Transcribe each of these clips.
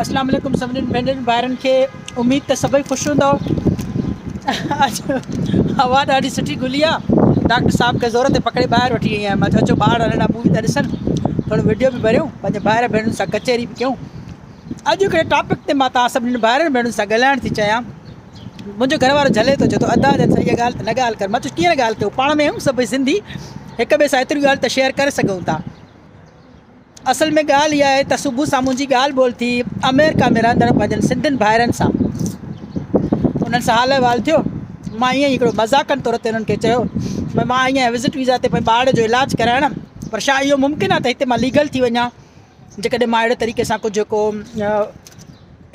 اسلام عليڪم سڀني ڀينرن ڀائرن کي اميد ته سڀئي خوش هوندؤ. اڄ هوا ڏاڍي سٺي گهلي آ ڊاڪٽر صاحب کي زور تي پڪڙي ٻاهر وٺي آئي آهيان مان چيو اچو ٻار ننڍا مووي ٿا ڏسن ٿورو وڊيو به ڀريون پنهنجي ڀائر ڀينرن سان ڪچهري به ڪيون اڄ هڪڙي ٽاپڪ تي مان توهان سڀني ڀائرن ڀينرن سان ڳالهائڻ ٿي چاهيان منهنجو گهر وارو جهلي ٿو چئي ٿو ادا جن سان اها ڳالهه ته نه ڳالهه ڪر مان چيو ڪيئن نه ڳالهه ڪيون پاڻ ۾ آهيون سڀئي سنڌي هڪ ٻئي سان ايتريون ڳالهيون ته شيئر ڪري سگهون ٿا. اصل ۾ ڳالهه اها آهي ته صبح سان منهنجي ڳالهه ٻولهه ٿي آمريڪا ۾ رهندڙ پنهنجن سنڌين ڀائرن سان. انهن سان حال احوال ٿيو. مان ائين ئي هڪڙو مذاقن طور تي انهن کي چيو ڀئي مان آئي آهيان وزٽ ويزا تي پنهنجي ٻار جو علاج ڪرائڻ پر ڇا اهو ممڪن آهي ته هتي مان ليگل ٿي وڃان جيڪڏهن مان اهڙي طريقي سان ڪجهه ڪو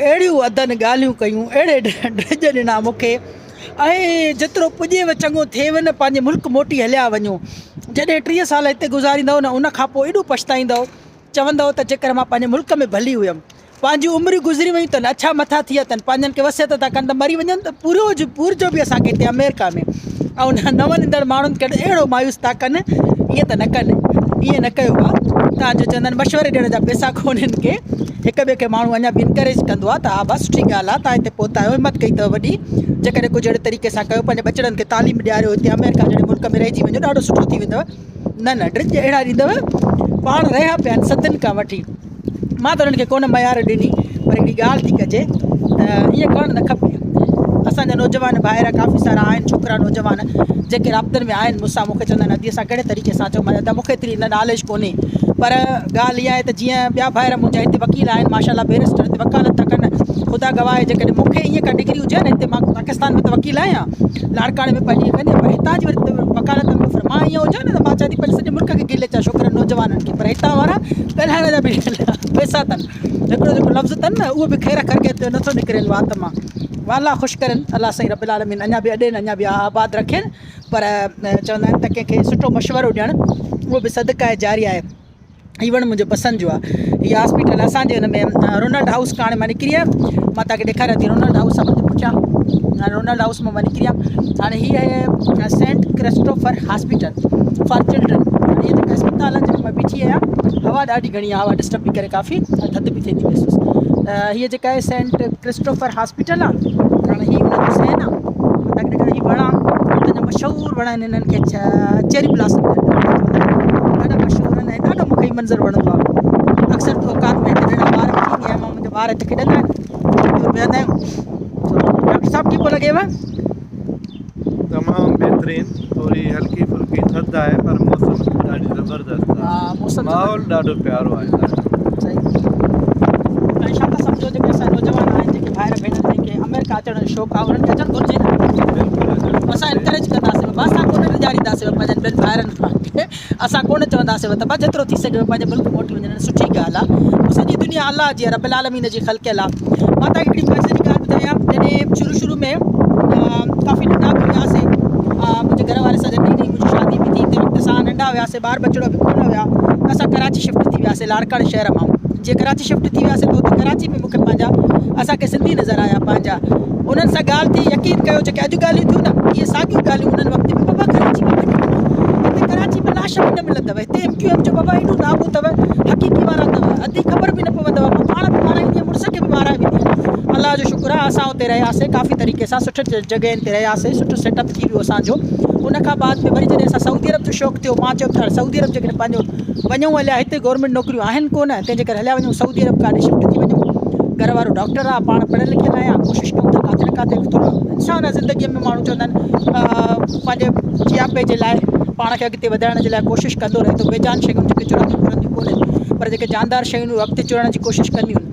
اهڙيون ادن ڳالهيون ڪيون، اهڙي ڊڄ ڏنا مون کي ۽ جيترو پڄيو چڱو ٿئيو نه پنهنجي ملڪ موٽي هليا وڃو. جڏهن 30 سال هتي گذاريندؤ نه ان کان پوء ايڏو پڇتائيندؤ، چوندؤ ته جيڪر مان پنهنجي ملڪ ۾ ڀلي هيم. پنهنجيون عمريون گذري ويون اٿن، اڇا مٿا ٿي ويا اٿن، پنهنجن کي وصيت ٿا ڪن ته مري وڃن ته پورهيو جو پورجو به اسان کي هتي آمريڪا ۾. ۽ نون ايندڙ ماڻهن کي اهڙو مايوس ٿا ڪن ائين ته نه ڪن ائين نه ڪيو ڀاء تان جو چوندا آهن مشوري ڏيڻ جا پئسا ڪونهن ڪي هڪ ٻئي کي ماڻهو اڃا به انڪريج ڪندو آهي ته ها ڀاء سٺي ڳالهه آهي تان هتي پهتا آهيو همت ڪئي اٿو وڏي جيڪڏهن ڪجهه اهڙي طريقي سان ڪيو پنهنجي ٻچڙن کي تعليم ڏياريو هتي آمريڪا جهڙي ملڪ ۾ رهجي وڃو ڏاڍو سٺو ٿي ويندو نه نه ڊڄ اهڙا ڏيندو پاڻ رهيا پيا آهن صدين کان وٺي مان ته انهن کي ڪونه ميار ڏني پر هڪڙي ڳالهه ٿي ڪجي ته ائين ڪرڻ نه کپي. اسان جا نوجوان ڀائر ڪافي سارا آهن ڇوڪرا نوجوان جيڪي رابطن ۾ آهن مون سان مون کي چوندا آهن ادي اسان ڪهڙي طريقي سان اچون مان ادا مون کي ايتري نه ناليج ڪونهي پر ڳالهه اها آهي ته جيئن ٻيا ڀائر منهنجا هتي وڪيل آهن ماشاء الله بيرسٽر هتي وڪالت ٿا ڪن خدا گواهه آهي جيڪڏهن مون کي ائين ڪا ڊگري هجي ها نه هتي مان پاڪستان ۾ ته وڪيل آهيان لاڙڪاڻي ۾ پنهنجي ڪندي پر هتان جي وري وڪالت ۾ مان ائين هجان نه ته مان چوان ٿي پنهنجي سڄي ملڪ کي گهلي اچان ڇوڪرن نوجوانن کي پر هتان وارا ڳالهائڻ جا به پئسا اٿن هڪڙو جيڪو لفظ اٿن نه اهو به خير خرگي تي نٿو نڪرين وات مان والله خوش ڪرين الله سائين رب العالمين اڃا به اڏين اڃا به آباد رکين پر چوندا آهن ته ڪنهن کي سٺو مشورو ڏيڻ اهو به صدقه جاري آهي هي وڻ منهنجو پسند جو آهي هي هاسپيٽل اسان جي هن ۾ رونالڊ هائوس کان هاڻي مان نڪري آيم مان توهان کي ڏيکاريان ٿي رونالڊ هائوس آهي منهنجي پٺيان هاڻي رونالڊ هائوس مان مان نڪري آيم هاڻي هي آهي saint Christopher hospital for children هاڻي هي جيڪا اسپتال آهي جنهن ۾ مان بيٺي آهيان هوا ڏاڍي گهڻي آهي هوا ڊسٽرب پئي ڪري ڪافي ۽ ٿڌ به ٿئي ٿي محسوس هي جيڪا آهي سينٽ ڪرسٽوفر هاسپيٽل آهي هاڻي هي ان جو سين آهي مان توهان کي ڏيکاريان هي وڻ آهي هتان جا مشهور وڻ آهن هنن کي چيري بلاسم ڏاڍا مشهور آهن ۽ ڏاڍو مونکي هي منظر وڻندو آهي اڪثر اوقات ۾ هتي ننڍا ٻار وٺي ايندي آهيان مان منهنجا ٻار هتي کيڏندا آهن ويهندا آهيون ڊاڪٽر صاحب ڪيئن پيو لڳيو تمام بهترين ٿوري هلڪي ڦلڪي ٿڌ آهي پر موسم ڏاڍي زبردست آهي موسم ماحول ڏاڍو پيارو آهي صحيح ۽ ڇا ٿا سمجهو جيڪي اسان نوجوان آهن جيڪي ڀائر ڀينر جن کي آمريڪا اچڻ جو شوق آهي انهن کي اچڻ گهرجي نه بلڪل اچڻ اسان انڪريج ڪنداسين بس اسان ڪونه ڊيڄارينداسين پنهنجن ٻين ڀائرن کي اسان ڪونه چونداسين ته بس جيترو ٿي سگهيو پنهنجي ملڪ موٽي وڃڻ سٺي ڳالهه آهي سڄي دنيا الله جي رب العالمين جي خلقيل آهي مان توهان کي هڪڙي مزي جي ڳالهه ٻڌايان جڏهن شروع شروع ۾ ڪافي ننڍا به هياسي منهنجي گهر واري سان جڏهن نئين منهنجي شادي به ٿي تنهن وقت اسان ننڍا هياسي ٻار ٻچڙو به ڪونه هيا ته اسان ڪراچي شفٽ ٿي وياسي لاڙڪاڻي شهر مان جيئن ڪراچي شفٽ ٿي وياسي ته اتي ڪراچي ۾ مون کي پنهنجا اسان کي سنڌي نظر آيا پنهنجا انهن سان ڳالهه ٿي يقين ڪيو جيڪي اڄ ڳالهيون ٿيون نه اهي ساڳيون ڳالهيون انهن وقت ۾ بابا ڪراچي ۾ وڃو هتي ڪراچي ۾ لاش به نه ملندو هتي ايم ڪيو ايم جو بابا ايڏو داٻو اٿو حقيقي وارا اٿو ادي خبر به نه پوندو مان پاڻ به مارائيندي مڙس کي به مارائي ويندي الله جو شڪر آهي اسان اتي رهياسي ڪافي طريقي سان سٺي جڳهين تي رهياسي سٺو سيٽ اپ ٿي ويو اسانجو ان کان بعد ۾ وري جڏهن اسان سعودي عرب جو شوق ٿيو مان چيو ته سعودي عرب جيڪڏهن پنهنجو وڃون هليا هتي گورنمينٽ نوڪريون آهن ڪونه تنهن جي ڪري هليا وڃون سعودي عرب ڪاڏي شفٽ ٿي وڃون گهر وارو ڊاڪٽر آ پاڻ پڙهيل لکيل آهيان ڪوشش ڪيون ٿا ڪاٿي نه ڪاٿي ٿورو انسان آ زندگي ۾ ماڻهو چوندا آهن پنهنجي جياپي جي لاء پاڻ کي اڳتي وڌائڻ جي لاء ڪوشش ڪندو رهي ٿو بيجان شيون جيڪي چرنديون ڦرنديون ڪونهن پر جيڪي جاندار شيون اڳتي چرڻ جي ڪوشش ڪنديون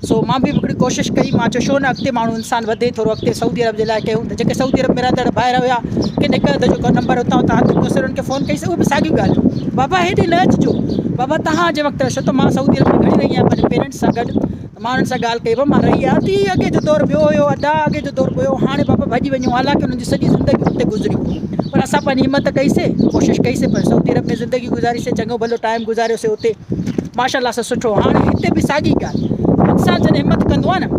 سو مان به هڪڙي ڪوشش ڪئي مان چيو ڇو نه اڳتي ماڻهو انسان وڌي ٿورو اڳتي سعودي عرب جي لاء ڪيون ته جيڪي سعودي عرب ۾ رهندڙ ڀائر هيا ڪن هڪ اڌ جو نمبر اتان اتان هٿ ڪيو سر انهن کي فون ڪئي سي اهي به ساڳيون ڳالهيون بابا هيڏي نه اچجو بابا تهان جي وقت ڇو ته مان سعودي عرب ۾ گهڻي رهي آهيان پنهنجي پيرنٽس سان گڏ ته مان انهن سان ڳالهه ڪئي بابا مان رهي آهيان ته هي اڳي جو دور ٻيو هيو ادا اڳي جو دور ٻيو هاڻي بابا ڀڄي وڃو حالانڪه انهن جي سڄي زندگي اتي گذريون پر اسان پنهنجي همت ڪئي سي ڪوشش ڪئي سي پر سعودي عرب ۾ زندگي گذاري سي چڱو ڀلو ٽائيم گذاريو سي اتي ماشاء الله سان سٺو هاڻي هتي به ساڳي ڳالهه انسان جڏهن همت ڪندو آهي نه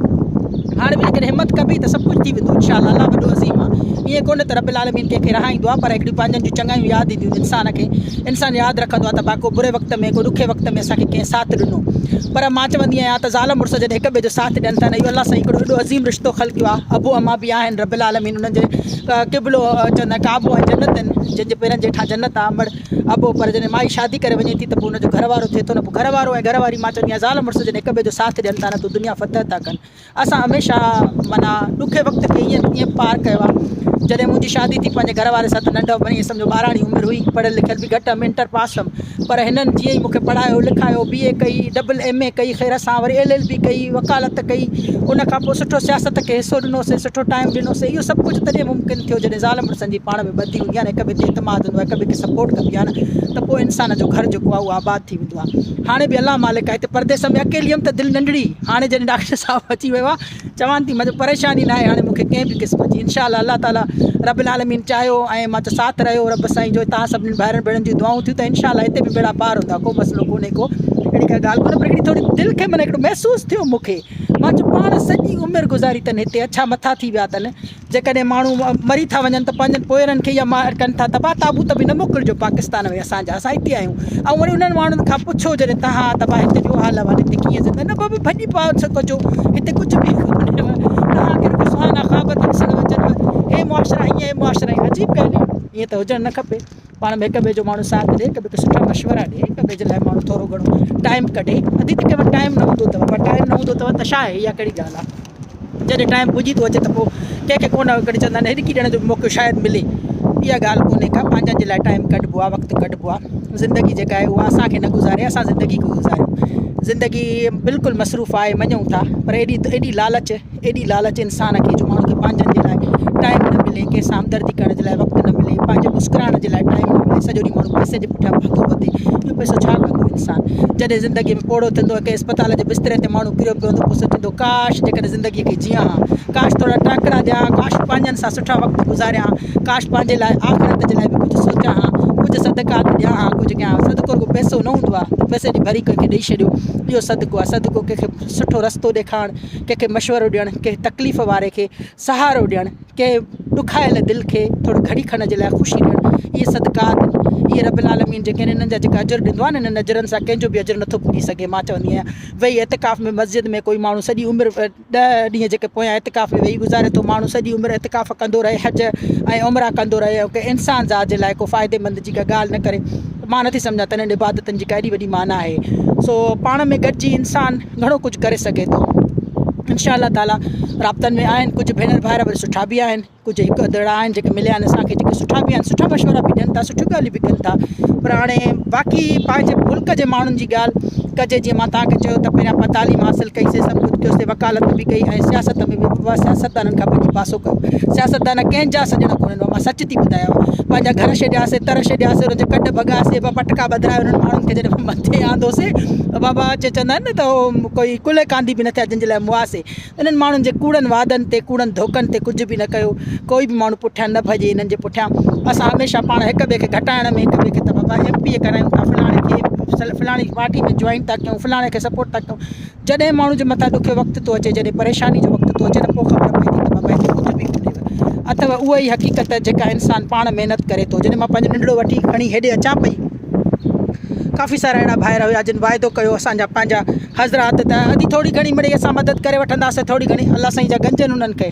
هاڻي به جيڪڏهن همت ڪبي ته سڀ ڪجهه ٿي ويندو انشاء الله الله وڏو عظيم آهي ائين ڪونه ته رب العالمين ڪنهن کي رهائيندو آهي پر هڪڙيون پنهنجن جون چڱايون ياد اينديون آهن انسان کي انسان ياد رکندو آهي ته ڀا ڪو بري وقت ۾ ڪو ڏکي وقت ۾ اسان کي ڪنهن ساٿ ڏنو. پر مان چوندي آهيان ته زال مڙس جڏهن هڪ ٻئي جو ساٿ ڏين ٿا نه اهو الله سائين هڪڙو ايڏو عظيم رشتو خلقيو آهي ابو امان به آهن رب العالمين انهن جي قبلو چوندا آهن ڪعبو ۽ جنت آهن جن جي پيرن جي هيٺان جنت آهي امڙ ابو پر جڏهن مائي شادي ڪري وڃي ٿي ته پوء ان جو گهر وارو ٿئي ٿو نه پوء گهر وارو ۽ گهر واري مان چوندي آهيان زال مڙس جڏهن هڪ ٻئي جو ساٿ ڏين ٿا نه ته دنيا فتح ٿا ڪن. اسان هميشه معنيٰ ڏکي وقت کي ائين ائين پار ڪيو آهي جڏهن منهنجي شادي ٿي پنهنجي گهر واري سان ته ننڍو ائين سمجهو ٻاراڻي عمر هئي پڙهيل لکيل به گهٽ هئم انٽر پاس هئم پر هنن جيئن ئي مونکي پڙهايو لکايو بي اي ڪئي ڊبل ايم اي ڪئي خير سان وري ايل ايل بي ڪئي وڪالت ڪئي ان کان پوء سٺو سياست کي حصو ڏنوسين سٺو ٽائيم ڏنوسين اهو سڀ ڪجهه تڏهن ممڪن ٿيو جڏهن زال مڙسن جي پاڻ ۾ ٻڌي هوندي آهي نه هڪ ٻئي تي اعتماد هوندو آهي هڪ ٻئي کي سپورٽ ڪبي آهي نه ته پوء انسان جو گهر جيڪو آهي اهو آباد ٿي ويندو آهي هاڻي به الله مالڪ آهي هتي پرديس ۾ اڪيلي هيم ته دل ننڍڙي هاڻي جڏهن ڊاڪٽر صاحب اچي ويو آهي چوان ٿي مطلب پريشاني ناهي هاڻي مونکي ڪنهن به قسم جي انشاء الله الله تعالي رب العالمين چاهيو ۽ مان چيو ساٿ رهيو رب سائين جو تان سڀني ڀائرن ڀيڻن جون دعائون ٿيون ته انشاء الله هتي به ٻيڙا پار هوندا ڪو مسئلو ڪونهي ڪو اهڙي ڪا ڳالهه ڪونهي پر هڪڙي ٿوري دل کي معنيٰ هڪڙو محسوس ٿيو مونکي مان چيو پاڻ سڄي عمر گذاري اٿن هتي اڇا مٿا ٿي ويا اٿن جيڪڏهن ماڻهو مري ٿا وڃن ته پنهنجن پوئرن کي يا مائٽ ڪن ٿا ته ڀا تابوت به نه موڪلجو پاڪستان ۾ اسان جا اسان هتي آهيون ۽ وري انهن ماڻهن کان پڇو جڏهن تهان ته ڀا هتي جو حال احوال هتي ڪيئن زنده نه بابا ڀڄي پاس ڪجو هتي ڪجهه به ڪونهي تهان کي رڳو سهانا خواب ٿا ڏسڻ ۾ اچن هي معاشرا هيئن هي معاشرا هيئن عجيب ڳالهيون ائين ته هجڻ نه کپي پاڻ ۾ هڪ ٻئي جو ماڻهو ساٿ ڏي هڪ ٻئي کي سٺا مشورا ڏي هڪ ٻئي جي لاء ماڻهو ٿورو گهڻو ٽائيم ڪڍي ادي ته ڪنهن وٽ ٽائيم نه هوندو اٿو پر ٽائيم نه هوندو اٿو ته ڇا آهي اها ڪهڙي ڳالهه آهي جڏهن ٽائيم پڄي ٿو اچي ته پوء ڪنهن کي ڪونه ڪڏهن چوندا آهن هڏڪي ڏيڻ جو به موقعو شايد ملي اها ڳالهه ڪونهي ڪا پنهنجن جي لاء ٽائيم ڪڍبو آهي وقت ڪڍبو آهي زندگي جيڪا آهي اها اسان کي نه گذاري اسان زندگي کي گذاريون زندگي بلڪل مصروف آهي مڃون ٿا پر ايڏي ايڏي لالچ ايڏي لالچ انسان کي جو ماڻهو کي پنهنجن جي لاء ٽائيم نه ملي ڪنهن سان همدردي ڪرڻ جي لاء وقت نه ملي پنهنجي مسڪرائڻ جي لاء ٽائيم نه ملي سڄو ڏينهن ماڻهو پئسي جي پٺيان ڀڳو وتي اهو پئسو ڇا ڪندو انسان جڏهن زندگي ۾ پوڙهو ٿيندو ۽ ڪنهن اسپتال جي بستري تي ماڻهو ڪريو پيو هوندو پوء سوچيندو ڪاش جيڪڏهن زندگي کي جيئان ها ڪاش ٿورا ٽهڪڙا ڏيان ها ڪاش پنهنجن سان سٺا وقت گذاريان ها ڪاش پنهنجي لاء آخرت جي لاء به ڪجهه سوچيان ها ڪجهه صدقات ڏيان ها ڪجهه ڪيان ها صدقو رڳو پئسو نه هوندو آهي ته پئسي جي ڀري ڪنهن کي ڏئي ڇڏيو اهو صدقو آهي صدقو ڪنهن کي سٺو رستو ڏيکارڻ ڪنهن کي مشورو ڏيڻ ڪنهن تڪليف واري کي سهارو ڏيڻ ڪنهن ڏکايل دل کي ٿورو گهڙي کن جي لاء خوشي ڏيڻ اهي صدقات اهي رب العالمين جيڪي آهن انهن جا جيڪا اجر ڏيندو آهي نه انهن اجرن سان ڪنهن جو به اجر نٿو پڄي سگهي مان چوندي آهيان ويهي اعتڪاف ۾ مسجد ۾ ڪوئي ماڻهو سڄي عمر ڏهه ڏينهن جيڪي پويان اعتڪاف ۾ ويهي گذاري ٿو ماڻهو سڄي عمر اعتڪاف ڪندو رهي حج ۽ عمرا ڪندو رهي ۽ ڪنهن انسان ذات جي لاء ڪو فائديمند جي ڪا ڳالهه نه ڪري مان نٿي سمجهان ته انهن عبادتن جي ڪا ايڏي وڏي معنيٰ آهي سو پاڻ ۾ گڏجي انسان گهڻو ڪجهه ڪري سگهي ٿو انشاء الله تعالي رابطن ۾ آهن ڪجهه ڀينر ڀائر وري سٺا به آهن ڪجهه هڪ اڌ اهڙا آهن جيڪي مليا آهن اسانکي جيڪي سٺا به آهن سٺا مشورا به ڏين ٿا سٺيون ڳالهيون به ڪن ٿا پر هاڻي باقي پنهنجي ملڪ جي ماڻهن جي ڳالهه ڪجي جيئن مان توهان کي چيو ته پهريان پا تعليم حاصل ڪئي سي سڀ ڪجهه ڪيوسي وڪالت به ڪئي ۽ سياست ۾ به سياستدانن کان ڀڄي پاسو ڪيو سياستدان ڪنهن جا سڄڻ ڪونهن مان سچ ٿي ٻڌايانو پنهنجا گهر ڇڏياسي تر ڇڏياسي انهن جي ڪڍ ڀڳاسي بابا پٽڪا ٻڌرائي انهن ماڻهن کي جڏهن مٿي آندوسي ته بابا چي چوندا آهن نه ته هو ڪوئي ڪلهي ڪانڌي به نه ٿيا جن جي لاء مئاسي انهن ماڻهن جي ڪوڙن وعدن تي ڪوڙن ڌوڪن تي ڪجهه به نه ڪيو ڪوئي به ماڻهو پٺيان نه ڀڄي انهن جي پٺيان اسان هميشه پاڻ هڪ ٻئي کي گهٽائڻ ۾ هڪ ٻئي کي ته بابا ايم پي اي ڪرايون ٿا فلاڻي کي فلاڻي پارٽي ۾ جوائن ٿا ڪيون فلاڻي کي سپورٽ ٿا ڪيون جڏهن ماڻهو جي مٿان ڏکيو وقت ٿو اچي، جڏهن پريشاني جو وقت ٿو اچي ته پوء خبر پئي ٿي ته بابا هتي ڪجهه به ڪونهي. اٿو اها ئي حقيقت جيڪا انسان پاڻ محنت ڪري ٿو. جڏهن مان پنهنجو ننڍڙو وٺي کڻي هيڏي اچان پئي، ڪافي سارا اهڙا ڀائر هيا جن واعدو ڪيو اسان جا پنهنجا حضرات ته ادي ٿوري گهڻي مڙئي اسان مدد ڪري وٺنداسين ٿوري گهڻي الله سائين جا گنجن انهن کي.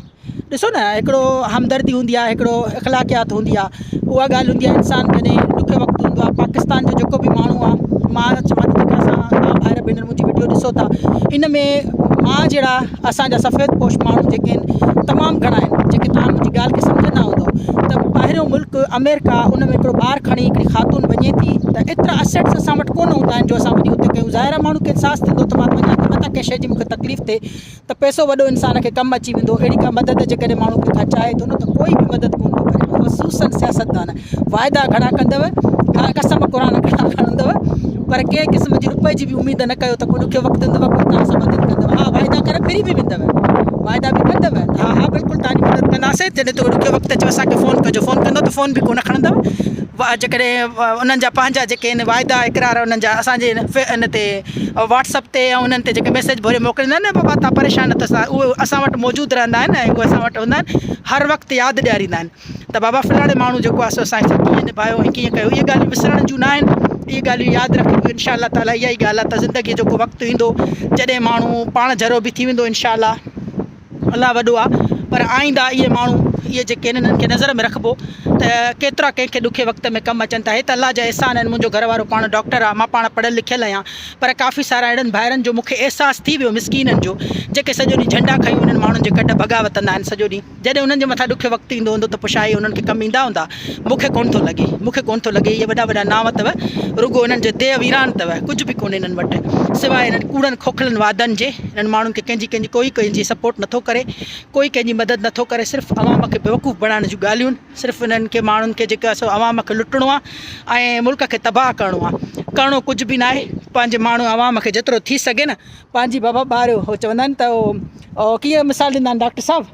ڏسو نه هڪڙو همدردي هوندي آهي هڪڙو اخلاقيات هوندي آهي اها ڳالهه هوندي آهي انسان جڏهن ڏکيو وقت هوندو آهي پاڪستان جو جيڪو به ماڻهو آهي مان چوان ٿي جيڪا اسان توهان ڀائر ڀينر منهنجي وڊيو ڏسو ٿا ان ۾ مان جهڙا اسان جا سفيد پوش ماڻهو جيڪي آهن تمام گهڻا آهن جيڪي توهان منهنجي ڳالهه کي سمجهندا هوندو ته ٻاهريون ملڪ آمريڪا ان ۾ هڪڙو ٻار کڻي هڪڙي خاتون وڃي ٿي ته ايترا اسيٽس اسان وٽ ڪونه هوندا آهن جو اسان وڃي اتي ڪيون ظاهر آهي ماڻهو کي احساس ٿيندو ته مان وڃان ٿي متان ڪنهن شيء جي مون کي تڪليف ٿئي ته پئسو وڏو انسان کي ڪم اچي ويندو اهڙي ڪا مدد جيڪڏهن ماڻهو ڪنهن کان چاهي ٿو نه ته ڪوئي به مدد ڪونه ٿو ڪري خصوصن سياستدان واعدا گهڻا ڪندو قسم قرآن گهڻا کڻندو پر ڪنهن قسم جي روپئي جي به اميد نه ڪيو ته ڪو ڏکيو وقت ايندو ڪو توهان سان مدد ڪندو ها واعدا ڪري ڦري به ويندو واعدا به ڪندو ته ها ها بلڪل توهان جي مدد ڪنداسين جڏهن ته ڏکيو وقت اچي اسان کي فون ڪجو فون ڪندو ته فون به ڪونه کڻندو جيڪڏهن انهن جا پنهنجا جيڪي آهن واعدا اقرار انهن جا اسان جي ان تي واٽس اپ تي ۽ انهن تي جيڪي ميسيج ڀري موڪليندا آهن نه بابا تان پريشان نه ٿيو اهي اسان وٽ موجود رهندا آهن ۽ اهي اسان وٽ هوندا آهن هر وقت ياد ڏياريندا آهن ته بابا فلاڻي ماڻهو جيڪو آهي سو اسان سان ڪيئن نڀايو ۽ ڪيئن ڪيو اهي ڳالهيون وسرڻ جون نه آهن. اهي ڳالهيون ياد رکبيون انشاء الله تعالي اها ئي ڳالهه آهي ته زندگي جو ڪو وقت ايندو جڏهن ماڻهو پاڻ جهڙو به ٿي ويندو انشاء الله الله وڏو آهي پر آئنده اهي ماڻهو اهي جيڪي آهن انهن کي نظر ۾ رکبو ته ڪيترا ڪنهن کي ڏکي وقت ۾ ڪم اچن ٿا هي ته الله جا احسان آهن منهنجو گهر وارو پاڻ ڊاڪٽر آهي مان پاڻ پڙهيل لکيل آهيان پر ڪافي سارا اهڙن ڀائرن جو مون کي احساس ٿي ويو مسڪينن جو جيڪي سڄو ڏينهن جهنڊا کڻي انهن ماڻهن جي ڪڍ ڀڳا وتندا آهن سڄو ڏينهن جڏهن انهن جي مٿان ڏکيو وقت ايندو هوندو ته پوء ڇا اهي انهن کي ڪم ايندا هوندا؟ مون کي ڪونه ٿو لڳي. مون کي ڪونه ٿو لڳي. اهي وڏا وڏا نانء اٿو، رڳو انهن جو ديهه ويران اٿو، ڪجهه به ڪونهي انهن وٽ، سواء انهن ڪوڙن کوکلن وعدن جي. انهن ماڻهن کي ڪنهن جي ڪنهن جي ڪوئي ڪنهن جي سپورٽ نٿو ڪري، ڪوئي ڪنهن جي مدد نٿو ڪري، صرف عوام کي بيوقوف بڻائڻ جون ڳالهيون، صرف انهن کي ماڻهن کي جيڪو آهي سو عوام کي لٽڻو آهي ۽ ملڪ کي تباهه ڪرڻو آهي. ڪرڻو ڪجهه به ناهي. پنهنجي ماڻهو عوام کي جيترو ٿي سگهي نه پنهنجي بابا ٻاريو هو چوندا آهن ته او ڪيئن مثال ڏيندا آهن ڊاڪٽر صاحب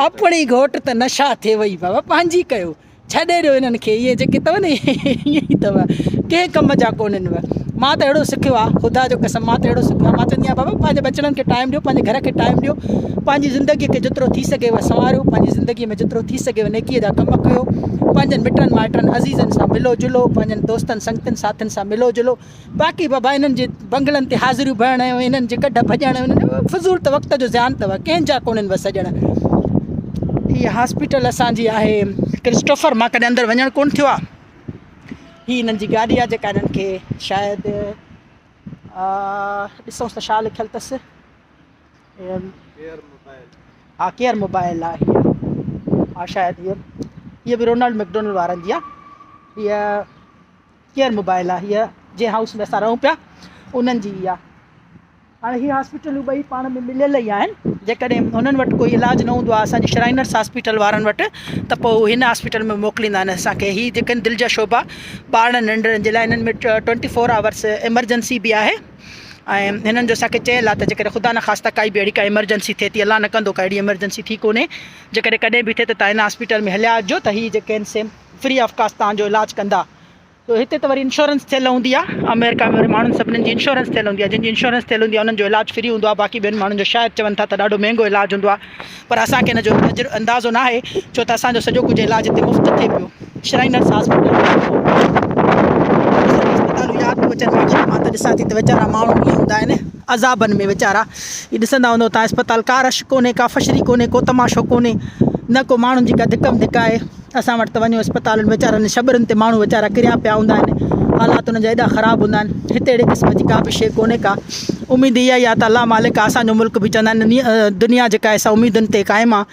اپڻي گهوٽ ته نشا ٿئي وئي بابا پنهنجي ڪيو ڇڏي ڏيو انهن کي اهي جيڪي اٿو نه ائين ئي اٿو ڪنهن ڪم جا ڪونهن مان ته اهڙو سکيو آهي خدا جو قسم مان ته اهڙو سکيو آهي مان چوندي آهيان بابا پنهنجي ٻچڙن کي ٽائيم ڏيو پنهنجي گهر کي ٽائيم ڏيو پنهنجي زندگي کي جيترو ٿي سگهيو سنواريو پنهنجي زندگي ۾ جيترو ٿي سگهيو نيڪي جا ڪم ڪيو پنهنجن مٽن مائٽن عزيزن سان ملو جلو پنهنجن دوستن سنگتين ساٿين سان ملو جلو باقي بابا انهن جي بنگلن تي حاضريون ڀرڻ ۽ انهن جي ڪڍ ڀڄڻ فضول ته وقت جو زيان اٿو ڪنهن جا ڪونهن وس سڄڻ. هي هاسپيٽل اسان جي آهي ڪرسٽوفر مان ڪڏهن اندر وڃڻ ڪونه ٿيو آهي. هي انهن جي گاڏي آهي جيڪا انهن کي شايد ڏسونس ته ڇا لکيل اٿس. ها ڪيئر موبائل آهي ها شايد هي هي به رونالڊ ميڪڊونلڊ وارن جي آهي هي ڪيئر موبائل آ هيء جنهن هائوس ۾ اسان رهون پيا انهن جي ئي آ. هاڻي هي هاسپيٽلون ٻئي پاڻ ۾ مليل ئي آهن جيڪڏهن هنن وٽ ڪوئي علاج نه هوندو آ اسان جي شرائنرس هاسپيٽل وارن وٽ ته پوء هو هن هاسپيٽل ۾ موڪليندا آهن اسان کي هي جيڪي آهن دل جا شعبا ٻارڙن ننڍڙن جي لاء هنن ۾ ٽوئنٽي فور آورس ايمرجنسي به آهي ۽ هنن جو اسان کي چيل آ ته جيڪڏهن خدا نخواسته ڪائي به اهڙي ڪا ايمرجنسي ٿئي ٿي الله نه ڪندو ڪا اهڙي ايمرجنسي ٿي ڪونهي جيڪڏهن ڪڏهن به ٿئي ته تان هن هاسپيٽل ۾ هليا اچجو ته هي جيڪي آهن سي فري آف ڪاسٽ تان جو علاج ڪندا. سو هتي ته وري انشورنس ٿيل هوندي آهي آمريڪا ۾ وري ماڻهن سڀني جي انشورنس ٿيل هوندي آهي جن جي انشورنس ٿيل هوندي آهي انهن جو علاج فري هوندو آهي باقي ٻين ماڻهن جو شايد چون ٿا ته ڏاڍو مهنگو علاج هوندو آهي پر اسان کي ان جو تجر اندازو نه آهي ڇو ته اسان جو سڄو ڪجهه علاج هتي مفت ٿئي پيو شرائنرس هاسپيٽل اسپتالون ياد ٿيون اچن مون کي ته مان ته ڏسان ٿي ته ويچارا ماڻهو ائين هوندا آهن عذابن ۾ ويچارا هي ڏسندا هوندو تان اسپتال ڪا رش ڪونهي ڪا فشري ڪونهي ڪو تماشو ڪونهي نه ڪو ماڻهن جي ڪا ڌڪم ڌڪ آهي اسان وٽ ته وڃو اسپتالن ويچارن شٻرن تي ماڻهو ويچارا ڪريا پيا هوندا آهن حالات انهن جا ايڏا خراب هوندا آهن هتي اهڙي قسم جي ڪا به شيء ڪونهي ڪا اميد اها ئي آهي ته الله مالڪ آهي اسان جو ملڪ به چوندا آهن دنيا جيڪا آهي سا اميدن تي قائم آهي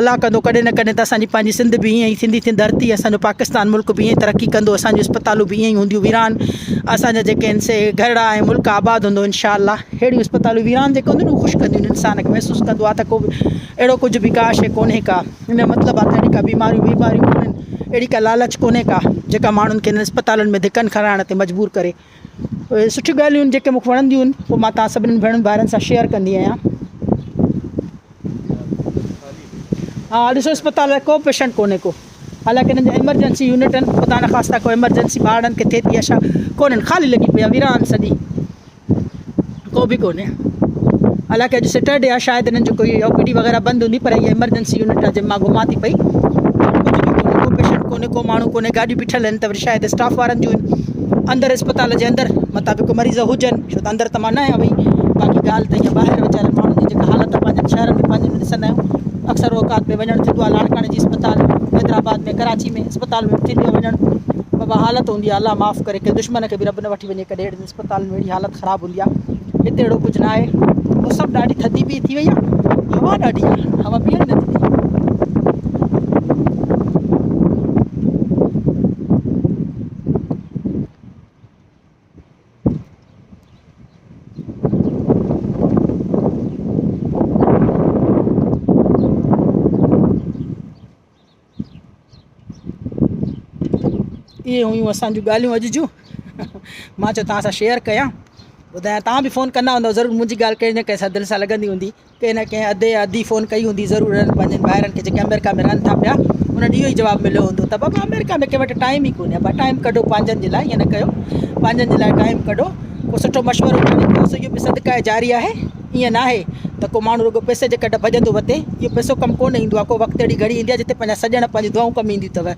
الله ڪندو ڪڏهن نه ڪڏهن ته اسان جي پنهنجي سنڌ به ائين ئي ٿيندي ٿي ڌرتي اسان جو پاڪستان ملڪ به ائين ترقي ڪندو اسان جون اسپتالون به ائين ئي هونديون ويران اسان جا جيڪي آهن سي گهرڙا ۽ ملڪ آباد هوندو انشاء الله اهڙيون اسپتالون ويران جيڪي هونديون آهن اهي خوش ڪنديون آهن انسان کي محسوس ڪندو آهي ته ڪو به اهڙو ڪجهه به ڪا شيء ڪونهي ڪا ان جو مطلب آهي ته اهڙي ڪا بيماريون ويماريون ڪونهن اهڙي ڪا لالچ ڪونهي ڪا جيڪا ماڻهن کي انهن اسپتالن ۾ ڌڪن کارائڻ تي مجبور ڪري. اهي سٺيون ڳالهيون آهن جيڪي مون کي وڻنديون آهن پوء مان توهان سڀني ڀيڻن ڀائرن سان شيئر ڪندي آهيان. ها ڏسو اسپتال ۾ ڪو پيشنٽ ڪونهي ڪو حالانڪه انهن جا ايمرجنسي يونٽ آهن خدا نخواسته ڪو ايمرجنسي ٻارڙن کي ٿئي ٿي يا ڇا ڪونهن خالي لڳي پئي آهي ويران سڄي. ڪو به ڪونهي حالانڪه اڄ سيٽرڊي آهي شايد هنن جو ڪوئي او پي ڊي وغيره بند هوندي پر هي ايمرجنسي يونٽ آهي جنهن مان گهمان ٿي پئي ڪجهه به ڪونهي ڪو پيشنٽ ڪونهي ڪو ماڻهو ڪونهي گاڏيون بيٺل آهن ته وري شايد اسٽاف وارن جون آهن اندر اسپتال جي اندر متان به ڪو مريض هجن ڇو ته اندر ته مان نه آهيان وئي باقي ڳالهه ته هيء ٻاهر ويچارن ماڻهن جي جيڪا حالت آهي پنهنجن شهرن ۾ پنهنجن ۾ ڏسندا آهيون اڪثر اوقات ۾ وڃڻ ٿيندو آهي لاڙڪاڻي جي اسپتال حيدرآباد ۾ ڪراچي ۾ اسپتال ۾ ٿيندو آهي وڃڻ بابا حالت هوندي آهي الله معاف ڪري ڪنهن دشمن کي به رب نه وٺي وڃي ڪڏهن اهڙين اسپتال ۾ اهڙي حالت خراب هوندي آهي هتي اهڙو ڪجهه نه آهي موسم ڏاڍي ٿڌي به ٿي وئي آهي هوا ڏاڍي آهي هوا بيهڻ نٿي ڏئي. اهي هيون اسان جون ڳالهيون اڄ جون مان چيو توهان سان شيئر ڪيان ٻڌايان توهان به فون ڪندا هوندؤ ضرور منهنجي ڳالهه ڪنهن نه ڪنهن سان دل سان لڳندي هوندي ڪنهن نه ڪنهن ادي يا ادي فون ڪئي هوندي ضرور انهن پنهنجن ڀائرن کي جيڪي آمريڪا ۾ رهن ٿا پيا انهن اهو ئي جواب مليو هوندو ته بابا آمريڪا ۾ ڪنهن وٽ ٽائيم ئي ڪونهي ابا ٽائيم ڪڍو پنهنجن جي لاء ائين نه ڪيو پنهنجن جي لاء ٽائيم ڪڍو ڪو سٺو مشورو کڻي ڪو اهو به صدقه جاري آهي ائين ناهي ته ڪو ماڻهو رڳو پئسي جي ڪڍ ڀڄندو وتي. اهو پئسو ڪم ڪونه ايندو آهي. ڪو وقت اهڙي گهڙي ايندي آهي جتي پنهنجا سڄڻ پنهنجون دعائون ڪم اينديون اٿو.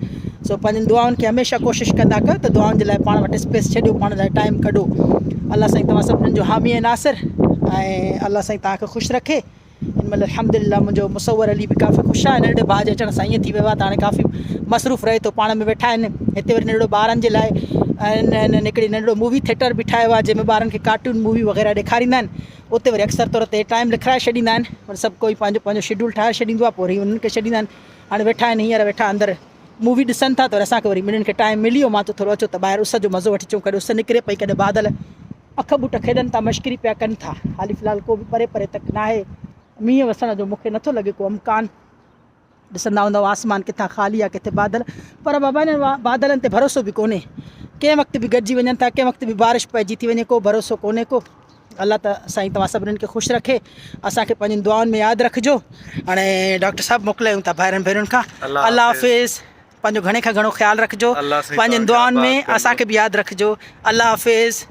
سو پنهنجن دعائن کي هميشه ڪوشش ڪندا ڪيو ته دعائن جي لاء پاڻ وٽ اسپيس ڇڏيو پاڻ لاء ٽائيم ڪڍو الله سائين توهان سڀني جو حامي ۽ ناصر ۽ الله سائين توهان کي خوش رکي هن مهل الحمد لله منهنجو مصور علي به ڪافي خوش آهي ننڍڙي ڀاء جي اچڻ سان ائين ٿي ويو آهي ته هاڻي ڪافي مصروف رهي ٿو پاڻ ۾ ويٺا آهن هتي وري ننڍڙو ٻارن جي لاء هڪڙي ننڍڙو مووي ٿيٽر به ٺاهيو آهي جنهن ۾ ٻارن کي ڪارٽون مووي وغيره ڏيکاريندا آهن اتي وري اڪثر طور تي ٽائيم لکرائي ڇڏيندا آهن وري سڀ ڪوئي پنهنجو پنهنجو شيڊول ٺاهي ڇڏيندو آهي پوء وري انهن کي ڇڏيندا آهن هاڻي ويٺا آهن هينئر ويٺا اندر مووي ڏسن ٿا ته وري اسان کي وري ٻنهين کي ٽائيم ملي ويو مان چيو ٿورو اچو ته ٻاهر اس جو مزو وٺي اچون ڪڏهن اس نڪري پئي ڪڏهن بادل اک ٻوٽ کيڏن ٿا مشڪري پيا ڪن ٿا حالي في الحال ڪو به پري پري تڪ ناهي مينهن وسڻ جو مون کي نٿو لڳي ڪو امڪان ڏسندا هوندؤ آسمان ڪٿان خالي آهي ڪٿي بادل پر بابا انهن بادلن تي ڀروسو به ڪونهي ڪنهن وقت به گڏجي وڃن ٿا ڪنهن وقت به بارش پئجي ٿي وڃي ڪو ڀروسو ڪونهي ڪو الله ته سائين توهان سڀنين کي خوش رکي اسان کي پنهنجين دعائن ۾ ياد رکجو هاڻي ڊاڪٽر صاحب موڪلايون ٿا ڀائرن ڀينرن کان الله حافظ پنهنجو گهڻي کان گهڻو خيال رکجو پنهنجين دعائن ۾ اسان کي به ياد رکجو الله حافظ.